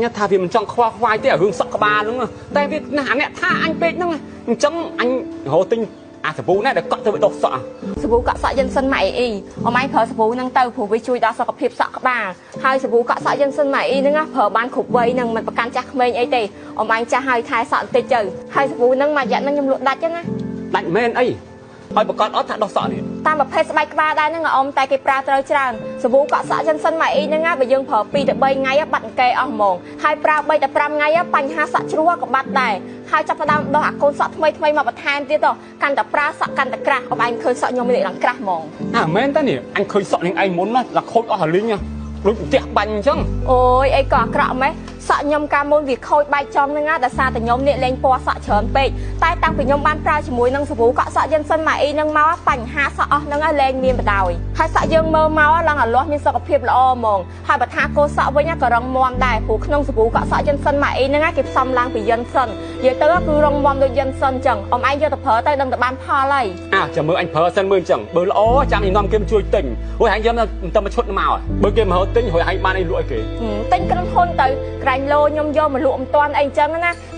ញថាវាមិនចង់ខ្វល់ខ្វាយទេអារឿងសក់ក្បាលហ្នឹងតែវាណាស់អាអ្នកថាអញពេកហ្នឹងអញ្ចឹងអញរកទិញអាសាប៊ូណាដែលកក់ទៅវាដុសសក់ សាប៊ូកក់សក់យិនសិនម៉ាក់អ៊ីអមឯងប្រើសាប៊ូហ្នឹងទៅព្រោះវាជួយដល់សុខភាពសក់ក្បាលហើយសាប៊ូកក់សក់យិនសិនម៉ាក់អ៊ីហ្នឹងណាប្រើបានគ្រប់វ័យហ្នឹងមិនប្រកាន់ចាស់ក្មេងអីទេអមឯងចាស់ហើយថែសក់បន្តិចទៅហើយសាប៊ូហ្នឹងមួយរយៈហ្នឹងខ្ញុំលក់ដាច់ហ្នឹងណា ដាច់មែនអីហើយប្រកាសអត់ថាដុសសក់នេះ តាមប្រភេទស្បែកក្បាលដែរហ្នឹងអ៊ំតែគេប្រើត្រូវច្រើនសាប៊ូកក់សក់យិនសិនម៉ាក់អ៊ីហ្នឹងណាបើយើងប្រើ2ទៅ3ថ្ងៃបាត់អង្គេអស់ហ្មងហើយប្រើ3ទៅ5ថ្ងៃបញ្ហាសក់ជ្រោះក៏បាត់ដែរហើយចាប់ផ្ដើមដោះអាកូនសក់ថ្មីថ្មីមកបន្ថែមទៀតទៅកាន់តែប្រើសក់កាន់តែក្រាស់អ៊ំឯងឃើញសក់ខ្ញុំនេះឡើងក្រាស់ហ្មង អាមែនតានេះអញឃើញសក់នឹងឯងមុនណាឡាខូចអស់អាលីងដូចផ្ទះបាញ់អញ្ចឹង អូយអីក៏អាក្រក់ម៉េះសក់ខ្ញុំកាលមុនវាខូចបែកចំហ្នឹងណាដោយសារតែខ្ញុំនេះលេងពណ៌សក់ច្រើនពេកតែតាំងពីខ្ញុំបានប្រើជាមួយនឹងសាប៊ូកក់សក់យិនសិនម៉ាអ៊ីហ្នឹងមកបញ្ហាសក់អស់ហ្នឹងលែងមានបដ ாய் ហើយសក់យើងមើលមកឡើងអាលាស់មានសុខភាពល្អហ្មងហើយបើថាកូនសក់វិញក៏រឹងមាំដែរព្រោះក្នុងសាប៊ូកក់សក់យិនសិនម៉ាអ៊ីហ្នឹងគេផ្សំឡើងពីយិនសិននិយាយទៅគឺរឹងមាំដូចយិនសិនអញ្ចឹងអ៊ំឯងយកទៅប្រើទៅដឹងតែបានផលហើយ អាចាំមើលអញប្រើសិនមើលអញ្ចឹងបើល្អចាំញនាំគេមកជួយទិញរួចហែងយកទៅមកឈុតមកបើគេមកទិញរួចហែងបានអីលក់ឲ្យគេ ទិញក្រុមហ៊ុនទៅក្រែងលោខ្ញុំយកមកលក់មិនតាន់អីអញ្ចឹងណា